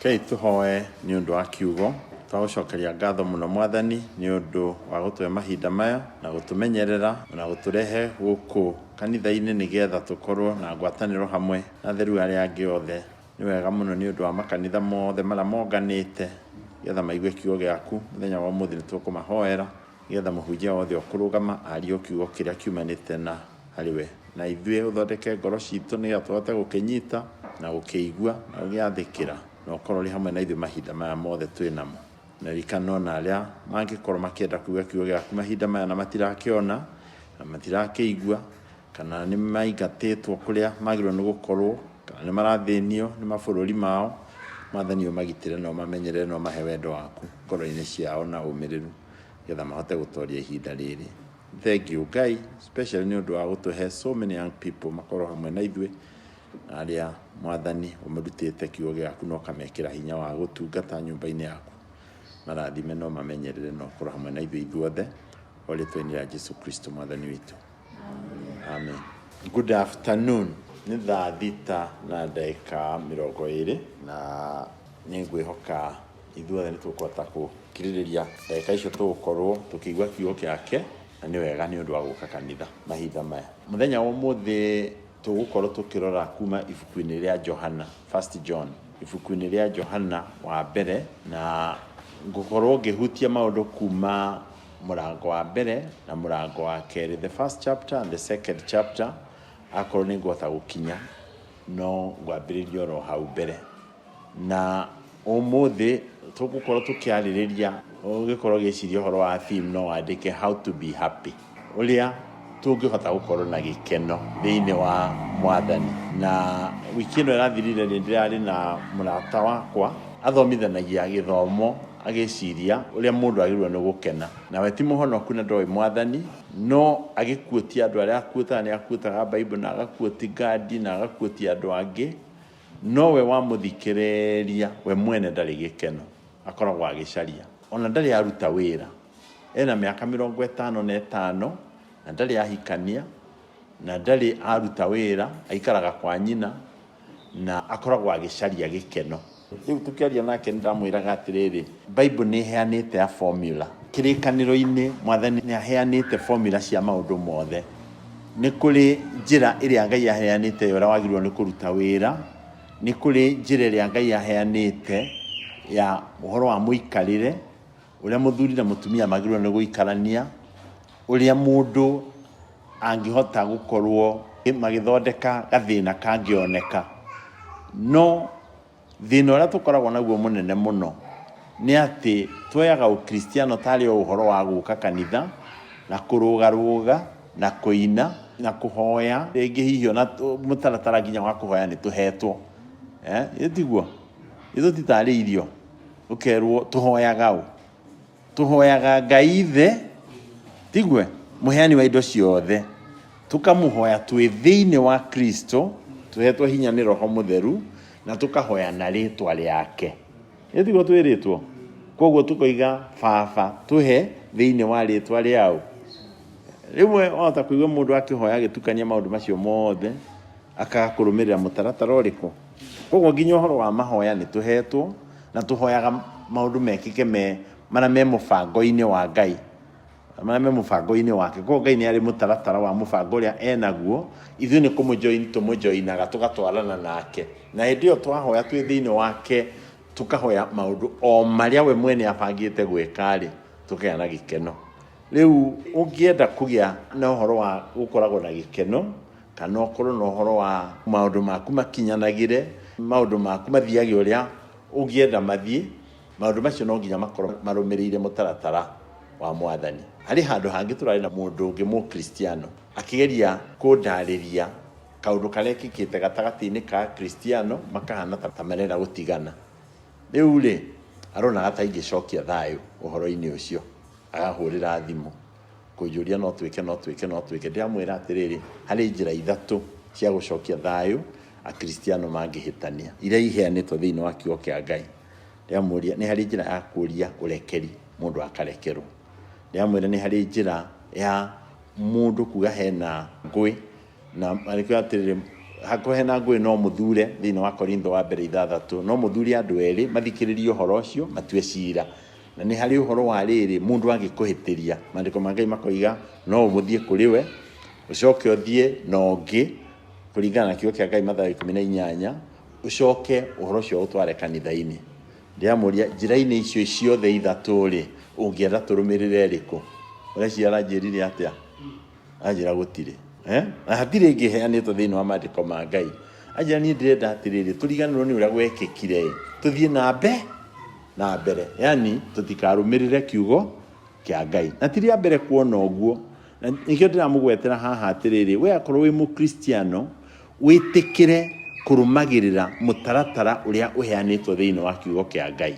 Rekei tũhoe nĩ ũndũ wa kiugo. Twagũcokeria ngatho mũno Mwathani nĩ ũndũ wa gũtũhe mahinda maya na gũtũmenyerera na gũtũrehe gũkũ kanitha-inĩ nĩgetha tũkorwo na ngwatanĩro hamwe na atheru arĩa angĩ othe. Nĩ wega mũno nĩ ũndũ wa makanitha mothe marĩa monganĩte nĩgetha maigue kiugo gĩaku. Mũthenya wa ũmũthĩ nĩ tũkũmahoera nĩgetha mũhunjia wothe ũkũrũgama arie kiugo kĩrĩa kiumanĩte na harĩ we. Na ithuĩ ũthondeke ngoro citũ nĩgetha tũhote gũkĩnyita na gũkĩigua na gũgĩathĩkĩra, na ũkorwo ũrĩ hamwe na ithuĩ mahinda maya mothe twĩ namo. Na ririkana ona arĩa mangĩkorwo makĩenda kũigua kiugo gĩaku mahinda maya na matirakĩona na matirakĩigua, kana nĩ maingatĩtwo kũrĩa magĩrĩirwo nĩ gũkorwo, kana nĩ marathĩnio nĩ mabũrũri mao, Mwathani ũmagitĩre na ũmamenyerere na ũmahe wendo waku ngoro-inĩ ciao na ũmĩrĩru nĩgetha mahote gũtoria ihinda rĩrĩ. Thank you Ngai, especially nĩ ũndũ wa gũtũhe so many young people makorwo hamwe na ithuĩ, na arĩa Mwathani ũmarutĩte kiugo gĩaku na ũkamekĩra hinya wa gũtungata nyũmba-inĩ yaku. Marathime na ũmamenyerere na ũkorwo hamwe na ithuĩ ithuothe, o rĩtwa-inĩ rĩa Jesu Kristo Mwathani witũ. Amen. Good afternoon. Nĩ thaa 6 na ndagĩka 20 na nĩ ngwĩhoka ithuothe nĩ tũkũhota gũkirĩrĩria ndagĩka icio tũgũkorwo tũkĩigua kiugo gĩake, na nĩ wega nĩ ũndũ wa gũka kanitha mahinda maya. Mũthenya wa ũmũthĩ tũgũkorwo tũkĩrora kuma ibuku-inĩ rĩa Johana, First John, ibuku-inĩ rĩa Johana wa mbere, na ngũkorwo ngĩhutia maũndũ kuma mũrango wa mbere na mũrango wa kerĩ, the first chapter and the second chapter. Akorwo nĩ ngũhota gũkinya no ngwambĩrĩria oro hau mbere. Na ũmũthĩ tũgũkorwo tũkĩarĩrĩria, ũngĩkorwo ũgĩciria ũhoro wa theme no wandĩke how to be happy, ũrĩa tũngĩhota gũkorwo na gĩkeno thĩinĩ wa Mwathani. Na wiki ĩno ĩrathirire nĩ ndĩrarĩ na mũrata wakwa athomithanagia gĩthomo agĩciria ũrĩa mũndũ agĩrĩirwo nĩ gũkena. Nawe ti mũhonoku na ndoĩ Mwathani, no agĩkuotia andũ arĩa akuotaga, nĩ akuotaga Bible na agakuoti Gandhi na agakuotia andũ angĩ, no we wamũthikĩrĩria we mwene ndarĩ gĩkeno akoragwo agĩcaria. Ona ndarĩ aruta wĩra, ena mĩaka 55 na ndarĩ ahikania na ndarĩ aruta wĩra, aikaraga kwa nyina na akoragwo agĩcaria gĩkeno. Rĩu tũkĩaria nake nĩ ndamwĩraga atĩrĩrĩ, Bible nĩ ĩheanĩte a formula. Kĩrĩkanĩro-inĩ Mwathani nĩ aheanĩte formula cia maũndũ mothe. Nĩ kũrĩ njĩra ĩrĩa Ngai aheanĩte ya ũrĩa wagĩrĩirwo nĩ kũruta wĩra, nĩ kũrĩ njĩra ĩrĩa Ngai aheanĩte ya ũhoro wa mũikarĩre, ũrĩa mũthuri na mũtumia magĩrĩirwo nĩ gũikarania, ũrĩa mũndũ angĩhota gũkorwo magĩthondeka gathĩna kangĩoneka. No thĩna ũrĩa tũkoragwo naguo mũnene mũno nĩ atĩ tuoyaga ũkristiano tarĩ o ũhoro wa gũka kanitha na kũrũgarũga na kũina na kũhoya, rĩngĩ hihi ona mũtaratara nginya wa kũhoya nĩ tũhetwo. Tiguo? Ithuĩ tũtitarĩirio, ũkerwo tũhoyaga ũ? Tũhoyaga Ngai Ithe, tiguo? Mũheani wa indo ciothe, tũkamũhoya twĩ thĩinĩ wa Kristo, tũhetwo hinya nĩ Roho Mũtheru, na tũkahoya na rĩtwa rĩake. Ĩ tiguo twĩrĩtwo? Koguo tũkoiga Baba tũhe thĩinĩ wa rĩtwa rĩaũ. Rĩmwe wahota kũigua mũndũ akĩhoya agĩtukania maũndũ macio mothe, akaga kũrũmĩrĩra mũtaratara ũrĩkũ. Koguo nginya ũhoro wa mahoya nĩ tũhetwo, na tũhoyaga maũndũ mekĩke me marĩa me mũbango-inĩ wa Ngai, marĩa me mũbango-inĩ wake. Koguo Ngai nĩ arĩ mũtaratara wa mũbango ũrĩa enaguo, ithuĩ nĩ kũmũjoin tũmũjoinaga tũgatwarana nake. Na hĩndĩ ĩyo twahoya twĩ thĩinĩ wake, tũkahoya maũndũ o marĩa we mwene abangĩte gwĩka-rĩ, tũkagĩa na gĩkeno. Rĩu ũngĩenda kũgĩa na ũhoro wa gũkoragwo na gĩkeno, kana ũkorwo na ũhoro wa maũndũ maku makinyanagĩre, maũndũ maku mathiage ũrĩa ũngĩenda mathiĩ, maũndũ macio no nginya makorwo marũmĩrĩire mũtaratara wa Mwathani. Harĩ handũ hangĩ tũrarĩ na mũndũ ũngĩ mũkristiano akĩgeria kũndarĩria kaũndũ karekĩkĩte gatagatĩ-inĩ ka Akristiano makahana ta marenda gũtigana. Rĩu rĩ, aronaga ta ingĩcokia thayũ ũhoro-inĩ ũcio, agahũrĩra thimũ kũnjũria no twĩke, no twĩke, no twĩke. Ndĩramwĩra atĩrĩrĩ, harĩ njĩra ithatũ cia gũcokia thayũ Akristiano mangĩhĩtania, iria iheanĩtwo thĩinĩ wa kiugo kĩa Ngai. Ndĩramũria nĩ harĩ njĩra ya kũria ũrekeri mũndũ akarekerwo. Ndĩramwĩra nĩ harĩ njĩra ya mũndũ kuga hena ngũĩ, na arĩkĩo atĩrĩrĩ, Hakuhĩ na ngũĩ no mũthure thĩinĩ wa Korintho wa mbere 6, no mũthure andũ erĩ mathikĩrĩrie ũhoro ũcio matue cira. Na nĩ harĩ ũhoro wa rĩrĩ, mũndũ angĩkũhĩtĩria, maandĩko ma Ngai makoiga no ũmũthiĩ kũrĩ we, ũcoke ũthiĩ na ũngĩ kũringana na kiugo kĩa Ngai Mathayo 18, ũcoke ũhoro ũcio ũtware kanitha-inĩ. Ndĩramũria, njĩra-inĩ icio ciothe ithatũ rĩ, ũngĩenda tũrũmĩrĩre ĩrĩkũ? Ũreciria aranjĩrire atĩa? Anjĩra gũtirĩ. Na hatirĩ ĩngĩ ĩheanĩtwo thĩinĩ wa maandĩko ma Ngai. Anjĩra niĩ ndĩrenda atĩrĩrĩ, tũriganĩrwo nĩ ũrĩa gwekĩkire ĩ, tũthiĩ na na mbere, yani tũtikarũmĩrĩre kiugo kĩa Ngai. Na ti rĩa mbere kuona ũguo. Na nĩkĩo ndĩramũgwetera haha atĩrĩrĩ, we akorwo wĩ mũkristiano, wĩtĩkĩre kũrũmagĩrĩra mũtaratara ũrĩa ũheanĩtwo thĩinĩ wa kiugo kĩa Ngai.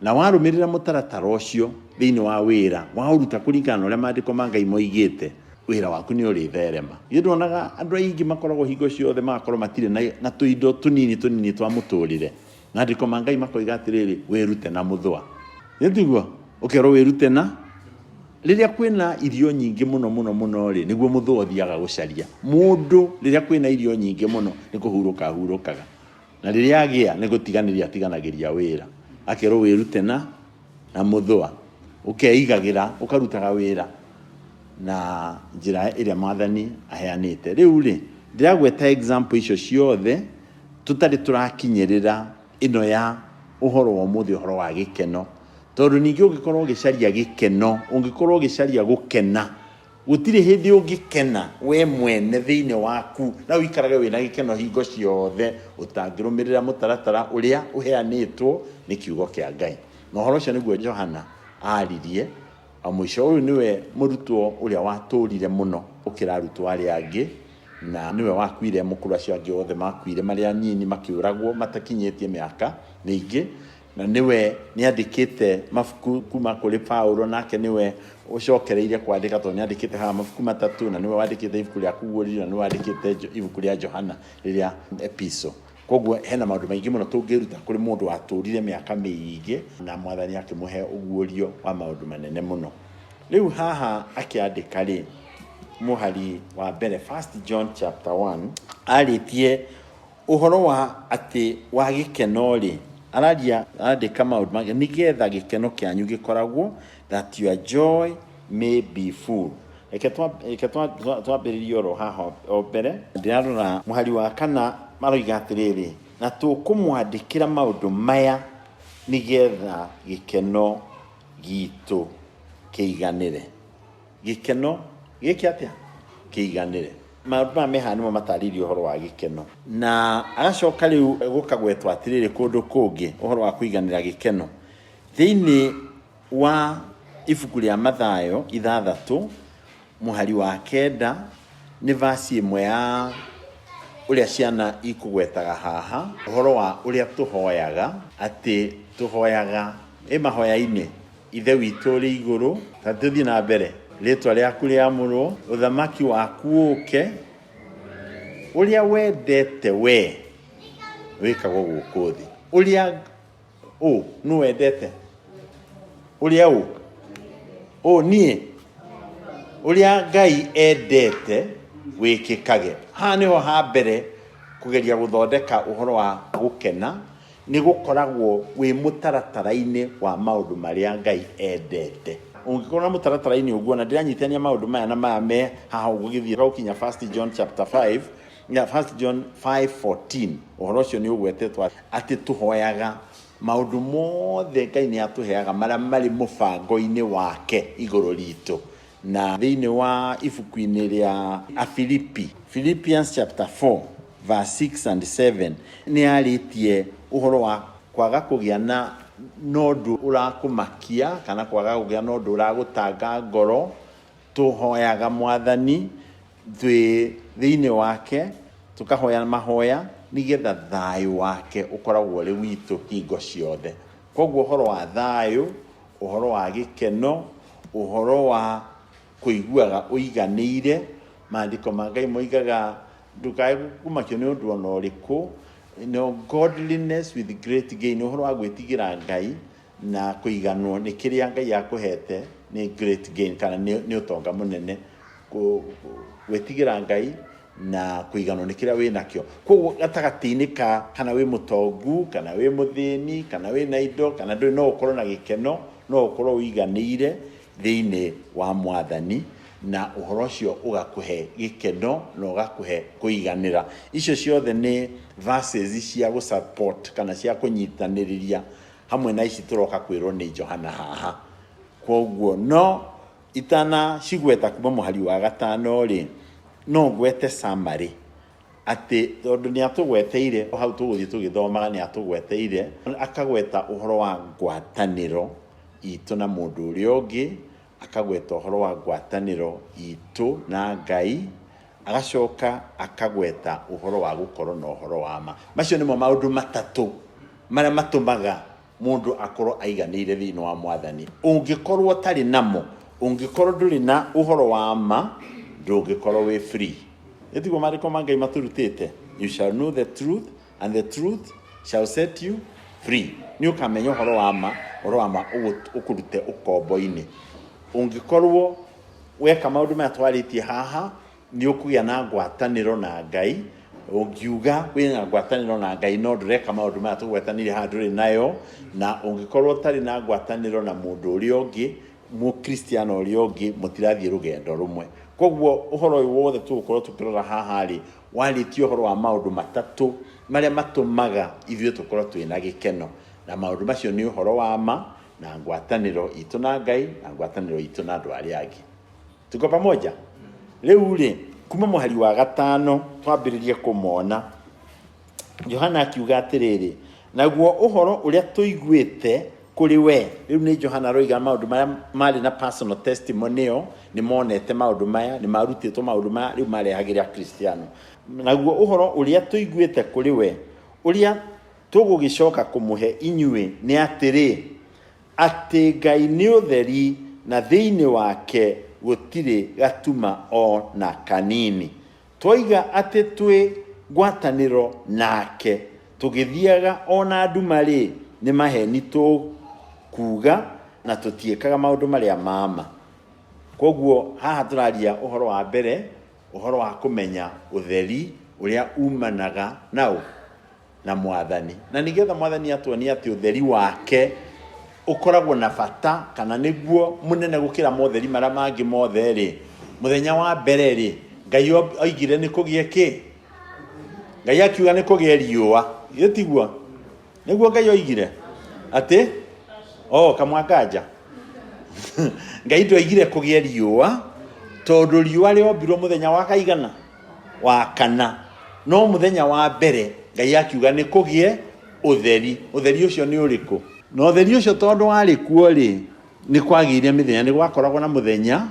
Na warũmĩrĩra mũtaratara ũcio thĩinĩ wa wĩra, waũruta kũringana na ũrĩa maandĩko ma Ngai moigĩte, wĩra waku nĩ ũrĩtherema. Githĩ nduonaga andũ aingĩ makoragwo hingo ciothe magakorwo matirĩ na tũindo tũnini tũnini twa mũtũrĩre. Maandĩko ma Ngai makoiga atĩrĩrĩ, wĩrute na mũthũa. Githĩ tiguo? Ũkerwo wĩrute na rĩrĩa kwĩna irio nyingĩ mũno mũno mũno rĩ, nĩguo mũthũa ũthiaga gũcaria. Mũndũ rĩrĩa kwĩna irio nyingĩ mũno nĩ kũhurũka ahurũkaga. Na rĩrĩa agĩa nĩ gũtiganĩria atiganagĩria wĩra. Akerwo wĩrute na mũthũa. Ũkeigagĩra, ũkarutaga wĩra na njĩra ĩrĩa Mwathani aheanĩte. Rĩu rĩ, ndĩragweta example icio ciothe tũtarĩ tũrakinyĩrĩra ĩno ya ũhoro wa ũmũthĩ, ũhoro wa gĩkeno. Tondũ ningĩ ũngĩkorwo ũgĩcaria gĩkeno, ũngĩkorwo ũgĩcaria gũkena, gũtirĩ hĩndĩ ũngĩkena we mwene thĩinĩ waku na ũikarage wĩna gĩkeno hingo ciothe ũtangĩrũmĩrĩra mũtaratara ũrĩa ũheanĩtwo nĩ kiugo kĩa Ngai. Na ũhoro ũcio nĩguo Johana aririe. O mũico ũyũ nĩwe mũrutwo ũrĩa watũrire mũno gũkĩra arutwo arĩa angĩ, na nĩwe wakuire mũkũrũ acio angĩ othe makuire marĩ anini makĩũragwo matakinyĩtie mĩaka mĩingĩ. Na nĩwe nĩandĩkĩte mabuku kuma kũrĩ Paulo, nake nĩwe ũcokereire kwandĩka tondũ nĩandĩkĩte haha mabuku matatũ, na nĩwe wandĩkĩte ibuku rĩa Kũguũrĩrio, na nĩwe wandĩkĩte ibuku rĩa Johana rĩrĩa epistle. Koguo hena maũndũ maingĩ mũno tũngĩruta kũrĩ mũndũ watũrire mĩaka mĩingĩ na Mwathani akĩmũhe ũguũrio wa maũndũ manene mũno. Rĩu haha akĩandĩka rĩ, mũhari wa mbere, 1 John chapter 1, arĩtie ũhoro wa atĩ wa gĩkeno rĩ, araria arandĩka maũndũ mangĩ nĩgetha gĩkeno kĩanyu gĩkoragwo, that your joy may be full. Reke twambĩrĩrie oro haha o mbere. Ndĩrarora mũhari wa 4 maroiga atĩrĩrĩ, na tũkũmwandĩkĩra maũndũ maya nĩgetha gĩkeno gitũ kĩiganĩre. Gĩkeno gĩkĩ atĩa? Kĩiganĩre. Maũndũ maya me haha nĩmo matarĩirie ũhoro wa gĩkeno. Na agacoka rĩu gũkagwetwo atĩrĩrĩ kũndũ kũngĩ ũhoro wa kũiganĩra gĩkeno. Thĩinĩ wa ibuku rĩa Mathayo 6 mũhari wa 9 nĩ vasi ĩmwe ya ũrĩa ciana ikũgwetaga haha, ũhoro wa ũrĩa tũhoyaga, atĩ tũhoyaga ĩ mahoya-inĩ, Ithe witũ ũrĩ igũrũ, ta tũthiĩ na mbere, rĩtwa rĩaku rĩamũrwo, ũthamaki waku ũũke, ũrĩa wendete we wĩkagwo gũkũ thĩ. Ũrĩa ũ nũ wendete? Ũrĩa ũ? Ũ niĩ? Ũrĩa Ngai endete wĩkĩkage. Haha nĩho ha mbere kũgeria gũthondeka ũhoro wa gũkena, nĩ gũkoragwo wĩ mũtaratara-inĩ wa maũndũ marĩa Ngai endete. Ũngĩkorwo na mũtaratara-inĩ ũguo, na ndĩranyitithania maũndũ maya na maya me haha ũguo gĩthiĩ gũkinya 1 John chapter 5, ya 1 John 5:14, ũhoro ũcio nĩ ũgwetetwo atĩ tũhoyaga maũndũ mothe Ngai nĩ atũheaga marĩa marĩ mũbango-inĩ wake igũrũ ritũ. Na thĩinĩ wa ibuku-inĩ rĩa Afilipi, Philippians chapter 4 verse 6 and 7, nĩ arĩtie ũhoro wa kwaga kũgĩa na ũndũ ũrakũmakia kana kwaga kũgĩa na ũndũ ũragũtanga ngoro. Tũhoyaga Mwathani twĩ thĩinĩ wake, tũkahoya mahoya nĩgetha thayũ wake ũkoragwo ũrĩ witũ hingo ciothe. Koguo ũhoro wa thayũ, ũhoro wa gĩkeno, ũhoro wa kũiguaga ũiganĩire, maandĩko ma Ngai moigaga ndũkae kũmakio nĩ ũndũ ona ũrĩkũ, no godliness with great gain, ũhoro wa gwĩtigĩra Ngai na kũiganwo nĩ kĩrĩa Ngai akũhete nĩ great gain, kana nĩ ũtonga mũnene. Gwĩtigĩra Ngai Na kũiganwo nĩ kĩrĩa wĩ nakĩo. Koguo gatagatĩ-inĩ ka kana wĩ mũtongu, kana wĩ mũthĩni, kana wĩ na indo, kana ndũrĩ, no ũkorwo na gĩkeno, no ũkorwo ũiganĩire thĩinĩ wa Mwathani, na ũhoro ũcio ũgakũhe gĩkeno na ũgakũhe kũiganĩra. Icio ciothe nĩ verses cia gũ support kana cia kũnyitanĩrĩria hamwe na ici tũroka kwĩrwo nĩ Johana haha. Koguo no itanacigweta kuma mũhari wa gatano-rĩ, no ngwete summary atĩ tondũ nĩ atũgweteire hau tũgũthiĩ tũgĩthomaga, nĩ atũgweteire akagweta ũhoro wa ngwatanĩro itũ na mũndũ ũrĩa ũngĩ, akagweta ũhoro wa ngwatanĩro itũ na Ngai, agacoka akagweta ũhoro wa gũkorwo na ũhoro wa ma. Macio nĩmo maũndũ matatũ marĩa matũmaga mũndũ akorwo aiganĩire thĩinĩ wa Mwathani. Ũngĩkorwo ũtarĩ namo, ũngĩkorwo ndũrĩ na ũhoro wa ma, ndũngĩkorwo wĩ free. Ĩ tiguo maandĩko ma Ngai matũrutĩte? You shall know the truth and the truth shall set you free. Nĩ ũkamenya ũhoro wa ma, ũhoro wa ma ũkũrute ũkombo-inĩ. Ũngĩkorwo weka maũndũ maya twarĩtie haha, Nĩ ũkũgĩa na ngwatanĩro na Ngai. Ũngiuga wĩna ngwatanĩro na Ngai no ndũreka maũndũ maya tũgwetanire haha ndũrĩ nayo, na ũngĩkorwo ũtarĩ na ngwatanĩro na mũndũ ũrĩa ũngĩ, mũkristiano ũrĩa ũngĩ, mũtirathiĩ rũgendo rũmwe. Koguo ũhoro ũyũ wothe tũgũkorwo tũkĩrora haha rĩ, warĩtie ũhoro wa maũndũ matatũ marĩa matũmaga ithuĩ tũkorwo twĩna gĩkeno. Na maũndũ macio nĩ ũhoro wa ma, na ngwatanĩro itũ na Ngai, na ngwatanĩro itũ na andũ arĩa angĩ. Tuko pamoja? Rĩu rĩ, kuma mũhari wa gatano twambĩrĩrie kũmona. Johana akiuga atĩrĩrĩ, naguo ũhoro ũrĩa tũiguĩte kũrĩ we. Rĩu nĩ Johana aroiga maũndũ marĩa marĩ na personal testimony ĩyo, nĩ monete maũndũ maya, nĩ marutĩtwo maũndũ maya, rĩu marehagĩre Akristiano. Naguo ũhoro ũrĩa tũiguĩte kũrĩ we, ũrĩa tũgũgĩcoka kũmũhe inyuĩ nĩ atĩrĩ, Atĩ Ngai nĩ ũtheri na thĩinĩ wake gũtirĩ gatuma o na kanini. Twoiga atĩ twĩ ngwatanĩro nake tũgĩthiaga o na nduma-rĩ, nĩ maheeni tũkuuga na tũtiĩkaga maũndũ marĩa ma ma. Kwoguo haha tũraria ũhoro wa mbere, ũhoro wa kũmenya ũtheri ũrĩa umanaga na ũ? Na Mwathani. Na nĩgetha Mwathani atuonie atĩ ũtheri wake ũkoragwo na bata kana nĩguo mũnene gũkĩra motheri marĩa mangĩ mothe-rĩ, mũthenya wa mbere-rĩ, Ngai oigire nĩ kũgĩe kĩ? Ngai akiuga nĩ kũgĩe riũa. Githĩ tiguo? Nĩguo Ngai oigire atĩ oh, kamwanganja Ngai ndoigire kũgĩe riũa tondũ riũa rĩombirwo mũthenya wa kaigana wa kana. No mũthenya wa mbere Ngai akiuga nĩ kũgĩe ũtheri. Ũtheri ũcio nĩ ũrĩkũ? Na ũtheri ũcio tondũ warĩ kuo rĩ, nĩ kwagĩire mĩthenya, nĩ gwakoragwo na mũthenya,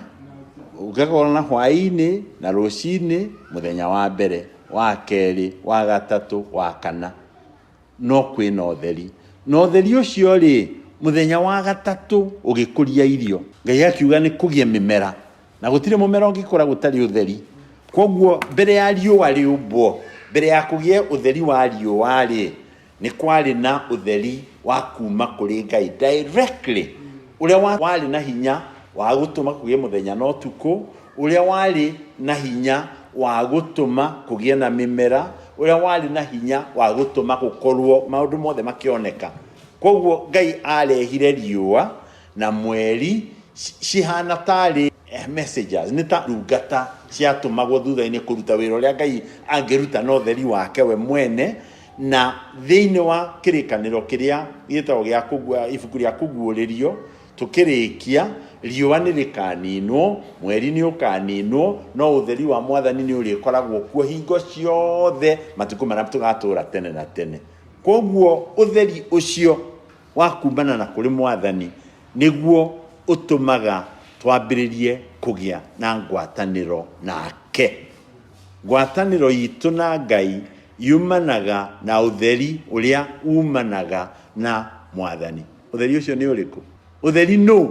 gũgakorwo na hwaĩ-inĩ na rũcinĩ, mũthenya wa mbere, wa kerĩ, wa gatatũ, wa kana. No kwĩ na ũtheri. Na ũtheri ũcio rĩ, mũthenya wa gatatũ ũgĩkũria irio. Ngai akiuga nĩ kũgĩe mĩmera. Na gũtirĩ mũmera ũngĩkũra gũtarĩ ũtheri. Kwoguo mbere ya riũa rĩũmbwo, mbere ya kũgĩe ũtheri wa riũa-rĩ, nĩ kwarĩ na ũtheri wa kuuma kũrĩ Ngai directly, ũrĩa warĩ na hinya wa gũtũma kũgĩe mũthenya na ũtukũ, ũrĩa warĩ na hinya wa gũtũma kũgĩe na mĩmera, ũrĩa warĩ na hinya wa gũtũma gũkorwo maũndũ mothe makĩoneka. Kwoguo Ngai arehire riũa na mweri cihana tarĩ messengers, nĩ ta ndungata ciatũmagwo thutha-inĩ kũruta wĩra ũrĩa Ngai angĩruta na ũtheri wake we mwene. Na thĩinĩ wa kĩrĩkanĩro kĩrĩa gĩtagwo gĩa ibuku rĩa kũguũrĩrio, tũkĩrĩkia, riũa nĩ rĩkaninwo, mweri nĩ ũkaninwo, no ũtheri wa Mwathani nĩ ũrĩkoragwo kuo hingo ciothe matukũ marĩa tũgatũra tene na tene. Kwoguo ũtheri ũcio wa kumana na kũrĩ Mwathani nĩguo ũtũmaga twambĩrĩrie kũgĩa na ngwatanĩro nake. Ngwatanĩro itũ na Ngai yumanaga na ũtheri ũrĩa umanaga na Mwathani. Ũtheri ũcio nĩ ũrĩkũ? Ũtheri nũ?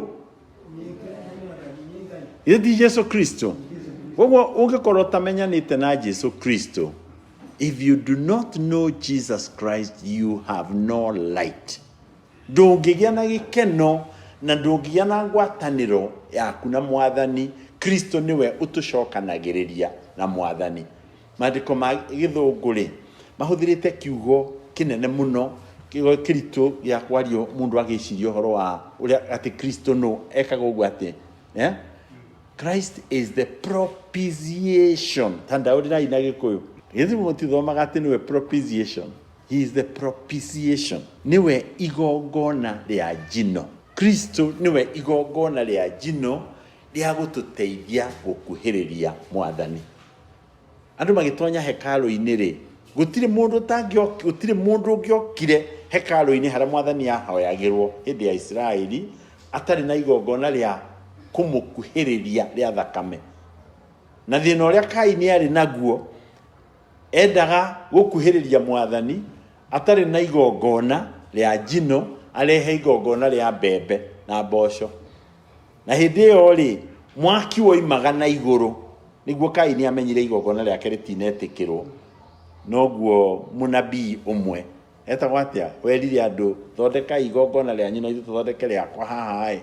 Githĩ ti Jesu Kristo? Koguo ũngĩkorwo ũtamenyanĩte na Jesu Kristo, if you do not know Jesus Christ, you have no light. Ndũngĩgĩa na gĩkeno na ndũngĩgĩa na ngwatanĩro yaku na Mwathani. Kristo nĩwe ũtũcokanagĩrĩria na Mwathani. Maandĩko ma Gĩthũngũ rĩ, mahũthĩrĩte kiugo kĩnene mũno, kiugo kĩritũ gĩa kwario mũndũ agĩciria ũhoro wa ũrĩa atĩ Kristo nũ, ekaga ũguo atĩ, eh? Christ is the propitiation. Ta ndaũrĩrai na Gĩkũyũ. Githĩ mũtithomaga atĩ nĩwe propitiation? He is the propitiation. Nĩwe igongona rĩa njino. Kristo nĩwe igongona rĩa njino rĩa gũtũteithia gũkuhĩrĩria Mwathani. Andũ magĩtonya hekarũ-inĩ rĩ, gũtirĩ mũndũ ũtangĩoki, gũtirĩ mũndũ ũngĩokire hekarũ-inĩ harĩa Mwathani ahoyagĩrwo hĩndĩ ya Isiraeli atarĩ na igongona rĩa kũmũkuhĩrĩria rĩa thakame. Na thĩna ũrĩa Kaini arĩ naguo, endaga gũkuhĩrĩria Mwathani atarĩ na igongona rĩa njino, arehe igongona rĩa mbembe na mboco. Na hĩndĩ ĩyo-rĩ, mwaki woimaga na igũrũ, nĩguo Kaini amenyire igongona rĩake rĩtinetĩkĩrwo. Noguo mũnabii ũmwe etagwo atĩa werire andũ, thondekai igongona rĩanyu na ithuĩ tũthondeke rĩakwa haha-ĩ,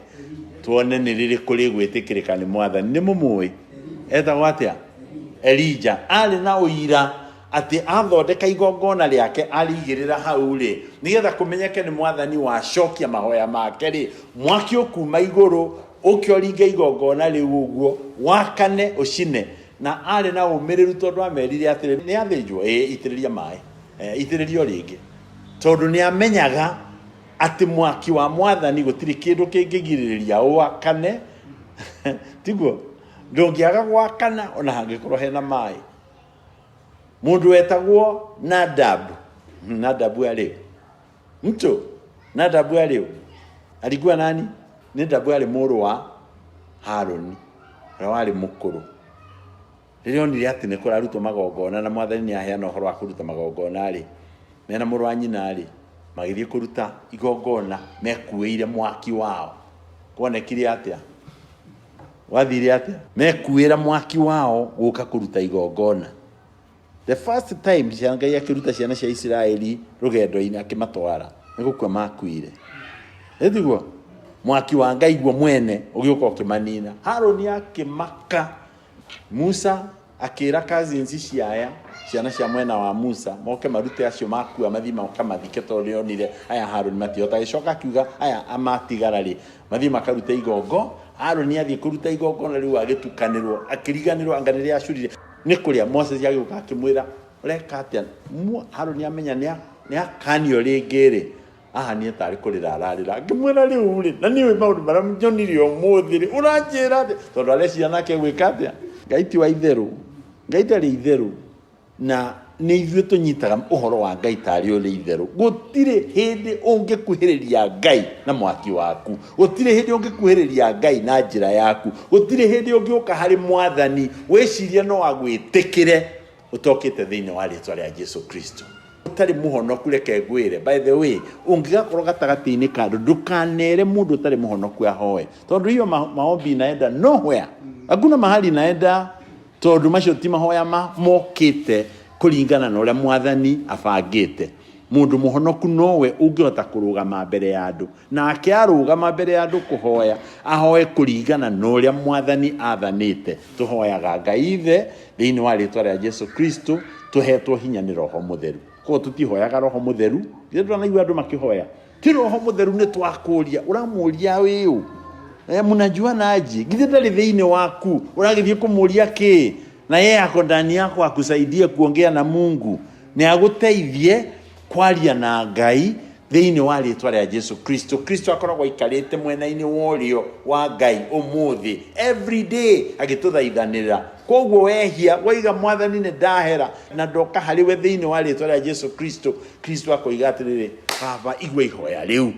tuone nĩ rĩrĩkũ rĩgwĩtĩkĩrĩka nĩ Mwathani. Nĩ mũmũĩ? Etagwo atĩa? Elija. Arĩ na ũira atĩ athondeka igongona rĩake arĩigĩrĩra hau-rĩ, nĩgetha kũmenyeke nĩ Mwathani wacokia mahoya make-rĩ, mwaki ũkuma igũrũ ũke ũringe igongona rĩu ũguo, wakane ũcine. Na arĩ na ũmĩrĩru tondũ amerire atĩrĩ, nĩ athĩnjwo? Ĩĩ, itĩrĩria maĩ. Itĩrĩria o rĩngĩ. Tondũ nĩ amenyaga atĩ mwaki wa Mwathani gũtirĩ kĩndũ kĩngĩgirĩrĩria ũwakane, tiguo? Ndũngĩaga gwakana ona hangĩkorwo hena maĩ. Mũndũ wetagwo Nadabu, Nadabu arĩ mtu Nadabu arĩ ũ? Alikuwa nani? Nadabu arĩ mũrũ wa Harũni ũrĩa warĩ mũkũrũ. Rĩrĩa onire atĩ nĩ kũrarutwo magongona na Mwathani nĩ aheana ũhoro wa kũruta magongona-rĩ, mena mũrũ wa nyina-rĩ, magĩthiĩ kũruta igongona mekuĩire mwaki wao. Kwonekire atĩa? Gwathire atĩa? Mekuĩra mwaki wao gũka kũruta igongona. The first time cia Ngai akĩruta ciana cia Isiraeli rũgendo-inĩ akĩmatwara, nĩ gũkua makuire. Ĩtiguo? Mwaki wa Ngai guo mwene ũgĩũka ũkĩmanina. Harũni akĩmaka. Musa akĩra cousins cia aya, ciana cia mwena wa Musa, moke marute acio makua mathiĩ makamathike tondũ nĩonire aya Harũni matihota. Agĩcoka akiuga aya matigara rĩ, mathiĩ makarute igongo. Harũni athiĩ kũruta igongona rĩu agĩtukanĩrwo, akĩriganĩrwo anga nĩ rĩacurire nĩ kũrĩa. Moses agĩũka akĩmwĩra ũreka atĩa? Harũni amenya nĩakanio rĩngĩ rĩ, ahanire tarĩ kũrĩra ararĩra. Ngĩmwĩra rĩu rĩ, na nĩũĩ maũndũ marĩa nyonire ũmũthĩ rĩ, ũranjĩra atĩa? Tondũ areciria nake gwĩka atĩa? Ngai ti wa itherũ, Ngai ndarĩ itherũ, na nĩ ithuĩ tũnyitaga ũhoro wa Ngai tarĩ ũrĩ itherũ. Gũtirĩ hĩndĩ ũngĩkuhĩrĩria Ngai na mwaki waku, gũtirĩ hĩndĩ ũngĩkuhĩrĩria Ngai na njĩra yaku, gũtirĩ hĩndĩ ũngĩũka harĩ Mwathani wĩcirie no agwĩtĩkĩre ũtokĩte thĩinĩ wa rĩtwa rĩa Jesu Kristo. Ũtarĩ mũhonoku, reke ngwĩre, by the way, ũngĩgakorwo gatagatĩ-inĩ ka andũ, ndũkanere mũndũ ũtarĩ mũhonoku ahoe, tondũ hiyo maombi inaenda nowhere, hakuna mahali inaenda, tondũ macio ti mahoya mokĩte kũringana na ũrĩa Mwathani abangĩte. Mũndũ mũhonoku nowe ũngĩhota kũrũgama mbere ya andũ, nake arũgama mbere ya andũ kũhoya, ahoe kũringana na ũrĩa Mwathani athanĩte. Tũhoyaga Ngai Ithe thĩinĩ wa rĩtwa rĩa Jesu Kristo, tũhetwo hinya nĩ Roho Mũtheru. Koguo tũtihoyaga Roho Mũtheru, githĩ ndwanaigua andũ makĩhoya? Ti Roho Mũtheru nĩ twakũria, ũramũria wĩũ? Mnajua aje? Githĩ ndarĩ thĩinĩ waku, ũragĩthiĩ kũmũria kĩ? Na yeye ako ndani yako akusaidie kuongea na Mungu, nĩ agũteithie kwaria na Ngai thĩinĩ wa rĩtwa rĩa Jesu Kristo. Kristo akoragwo aikarĩte mwena-inĩ wa ũrĩo wa Ngai ũmũthĩ, every day agĩtũthaithanĩra. Koguo wehia waiga Mwathani nĩ ndahera na ndoka harĩ we thĩinĩ wa rĩtwa rĩa Jesu Kristo, Kristo akoiga atĩrĩrĩ, Baba igua ihoya rĩu,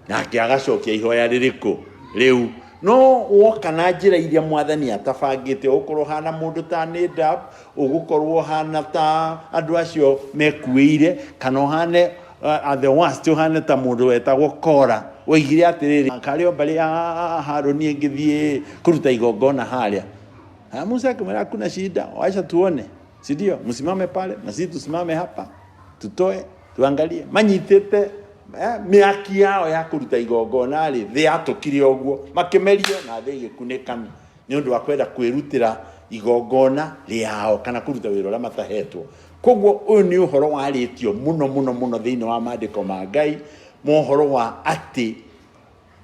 nake agacokia ihoya rĩrĩkũ rĩu. No woka na njĩra iria Mwathani atabangĩte, ũgũkorwo ũhana mũndũ ta Nadab, ũgũkorwo ũhana ta andũ acio mekuĩire, kana ũhane at the worst ũhane ta mũndũ wetagwo Kora, woigire atĩrĩrĩ, karĩ o mbarĩ ya Harũni ĩngĩthiĩ kũruta igongona harĩa. Musa akĩmwĩra hakuna shida, wacha tuone, si ndio? Msimame pale na sisi tusimame hapa, tutoe tuangalie. Manyitĩte mĩaki yao ya kũruta igongona rĩ, thĩ yatũkire ũguo, makĩmerio na thĩ ĩgĩkunĩkana nĩ ũndũ wa kwenda kwĩrutĩra Igongona rĩao kana kũruta wĩra ũrĩa matahetwo. Koguo ũyũ nĩ ũhoro warĩtio mũno mũno mũno thĩinĩ wa maandĩko ma Ngai, mohoro wa atĩ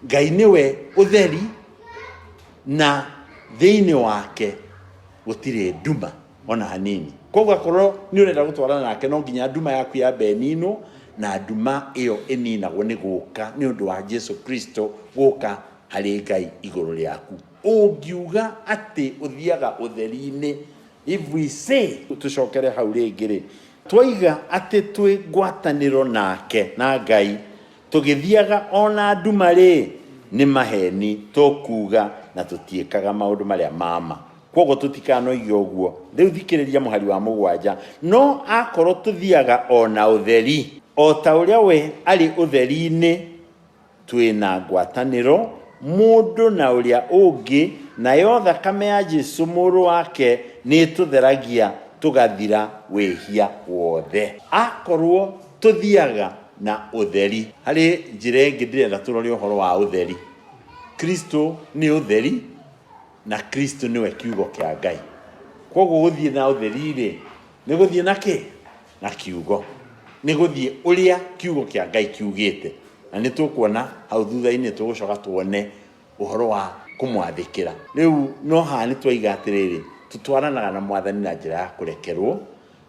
Ngai nĩwe ũtheri na thĩinĩ wake gũtirĩ nduma ona hanini. Koguo akorwo nĩ ũrenda gũtwarana nake, no nginya nduma yaku yambe ĩninwo, na nduma ĩyo ĩninagwo nĩ gũka nĩ ũndũ wa Jesu Kristo gũka harĩ Ngai igũrũ rĩaku. Ũngiuga atĩ ũthiaga ũtheri-inĩ, if we say, tũcokere hau rĩngĩ rĩ, twaiga atĩ twĩ ngwatanĩro nake na Ngai, tũgĩthiaga ona nduma rĩ, nĩ maheni tũkuga na tũtiĩkaga maũndũ marĩa ma ma. Koguo tũtikanoige ũguo. Rĩu thikĩrĩria mũhari wa 7. No akorwo tũthiaga ona ũtheri, o ta ũrĩa we arĩ ũtheri-inĩ, twĩna ngwatanĩro mũndũ na ũrĩa ũngĩ, nayo thakame ya Jesu mũrũ wake nĩ ĩtũtheragia tũgathira wĩhia wothe. Akorwo tũthiaga na ũtheri. Harĩ njĩra ĩngĩ ndĩrenda tũrore ũhoro wa ũtheri. Kristo nĩ ũtheri na Kristo nĩwe kiugo kĩa Ngai. Koguo gũthiĩ na ũtheri rĩ, nĩ gũthiĩ na kĩ? Na kiugo. Nĩ gũthiĩ ũrĩa kiugo kĩa Ngai kiugĩte. Na nĩ tũkuona hau thutha-inĩ, tũgũcoka tuone ũhoro wa kũmwathĩkĩra. Rĩu no haha nĩ twaiga atĩrĩrĩ, tũtwaranaga na Mwathani na njĩra ya kũrekerwo,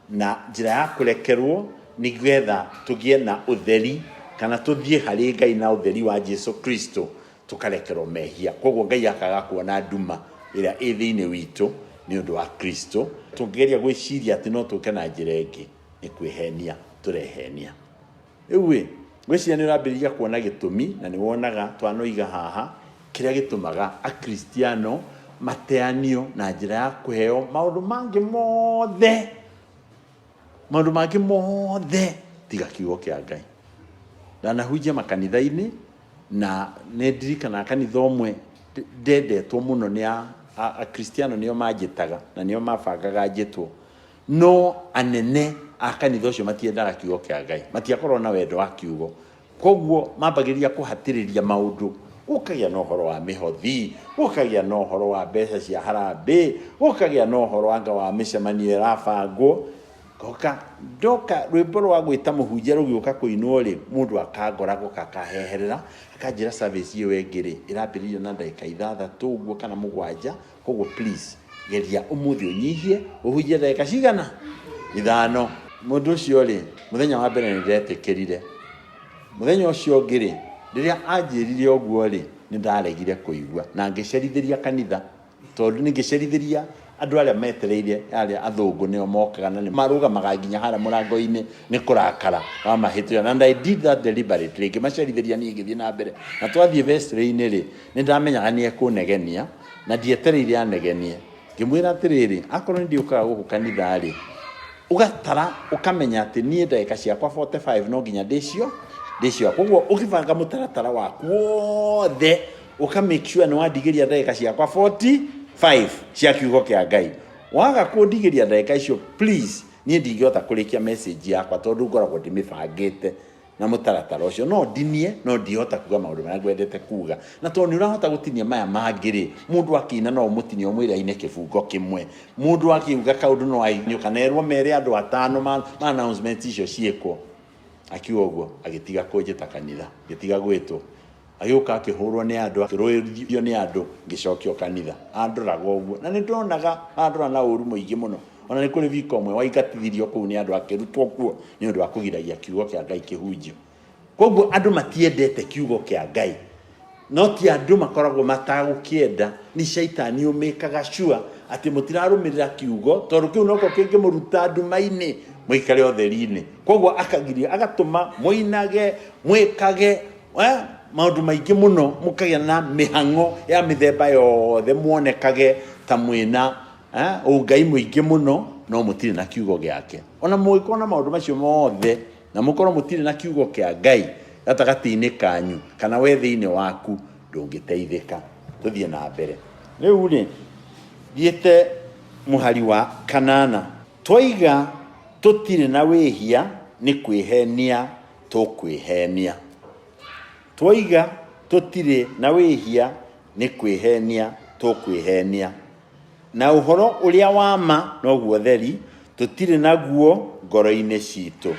na njĩra ya kũrekerwo nĩgetha tũgĩe na ũtheri, kana tũthiĩ harĩ Ngai na ũtheri wa Jesu Kristo, tũkarekerwo mehia. Koguo Ngai akaga kuona nduma ĩrĩa ĩ thĩinĩ witũ nĩ ũndũ wa Kristo. Tũngĩgeria gwĩciria atĩ no tũke na njĩra ĩngĩ, nĩ kwĩhenia tũrehenia. Rĩu ĩ, ngwĩciria nĩ ũrambĩrĩria kuona gĩtũmi, na nĩ wonaga twanoiga haha kĩrĩa gĩtũmaga Akristiano mateanio na njĩra ya kũheo maũndũ mangĩ mothe, maũndũ mangĩ mothe tiga kiugo kĩa Ngai. Ndanahunjia makanitha-inĩ, na nĩ ndirikanaga kanitha ũmwe ndendetwo mũno nĩ Akristiano, nĩo manjĩtaga na nĩo mabangaga njĩtwo. No anene a kanitha ũcio matiendaga kiugo kĩa Ngai, matiakorwo na wendo wa kiugo. Koguo mambagĩrĩria kũhatĩrĩria maũndũ, gũkagĩa na ũhoro wa mĩhothi, gũkagĩa na ũhoro wa mbeca cia harambĩ, gũkagĩa na ũhoro anga wa mĩcemanio ĩrabangwo. Ngoka ndoka rwĩmbo rwa gwĩta mũhunjia rũgĩũka kũinwo rĩ, mũndũ akangora goka akaheherera, akanjĩra service ĩyo ĩngĩ rĩ, ĩrambĩrĩria na ndagĩka 6 ũguo kana 7, koguo please geria ũmũthĩ ũnyihie, ũhunjie ndagĩka cigana? 5. Mũndũ ũcio rĩ, mũthenya wa mbere nĩ ndetĩkĩrire. Mũthenya ũcio ũngĩ rĩ, rĩrĩa anjĩrire ũguo rĩ, nĩ ndaregire kũigua na ngĩcerithĩria kanitha, tondũ nĩ ngĩcerithĩria andũ arĩa metereire, arĩa athũngũ nĩo mokaga na nĩ marũgamaga nginya harĩa mũrango-inĩ nĩ kũrakara wamahĩtũra. And I did that deliberately, ngĩmacerithĩria niĩ ngĩthiĩ na mbere. Na twathiĩ vestry-inĩ rĩ, nĩ ndamenyaga nĩ ekũnegenia, na ndietereire anegenie. Ngĩmwĩra atĩrĩrĩ, akorwo nĩ ndiũkaga gũkũ kanitha rĩ, ũgatara ũkamenya atĩ niĩ ndagĩka ciakwa 45 no nginya ndĩcio. Koguo ũgĩbanga mũtaratara waku wothe, ũka make sure nĩ wandigĩria ndagĩka ciakwa 45 cia kiugo kĩa Ngai. Waga kũndigĩria ndagĩka icio, please, niĩ ndingĩhota kũrĩkia message yakwa, tondũ ngoragwo ndĩmĩbangĩte na mũtaratara ũcio. No ndinie, no ndihota kuga maũndũ marĩa ngwendete kuga. Na tondũ nĩ ũrahota gũtinia maya mangĩ rĩ, mũndũ akĩina no ũmũtinie ũmwĩre aine kĩbungo kĩmwe. Mũndũ akiuga kaũndũ no ainio, kana erwo mere andũ 5 ma announcement icio ciĩkwo. Akiuga ũguo, agĩtiga kũnjĩta kanitha, agĩtiga gwĩtwo. Agĩũka akĩhũrwo nĩ andũ, akĩrũithio nĩ andũ, ngĩcokio kanitha. Andoraga ũguo, na nĩ ndonaga andora na ũru mũingĩ mũno. Ona nĩ kũrĩ vika ũmwe waingatithirio kũu nĩ andũ, akĩrutwo kuo nĩ ũndũ wa kũgiragia kiugo kĩa Ngai kĩhunjio. Koguo andũ matiendete kiugo kĩa Ngai. No ti andũ makoragwo matagũkĩenda, nĩ caitani ũmĩkaga sure atĩ mũtirarũmĩrĩra kiugo, tondũ kĩu nokĩo kĩngĩmũruta nduma-inĩ mũikare ũtheri-inĩ. Koguo akagiria, agatũma mũinage, mwĩkage maũndũ maingĩ mũno, mũkagĩa na mĩhang'o ya mĩthemba yothe, muonekage ta mwĩna ũngai mũingĩ mũno, no mũtirĩ na kiugo gĩake. Ona mũngĩkorwo na maũndũ macio mothe na mũkorwo mũtirĩ na kiugo kĩa Ngai gatagatĩ-inĩ kanyu, kana we thĩinĩ waku, ndũngĩteithĩka. Tũthiĩ na mbere. Rĩu rĩ, thiĩte mũhari wa 8. Twaiga tũtirĩ na wĩhia nĩ kwĩhenia tũkwĩhenia. Twaiga tũtirĩ na wĩhia nĩ kwĩhenia tũkwĩhenia. Na ũhoro ũrĩa wa ma noguo ũtheri, tũtirĩ naguo ngoro-inĩ citũ.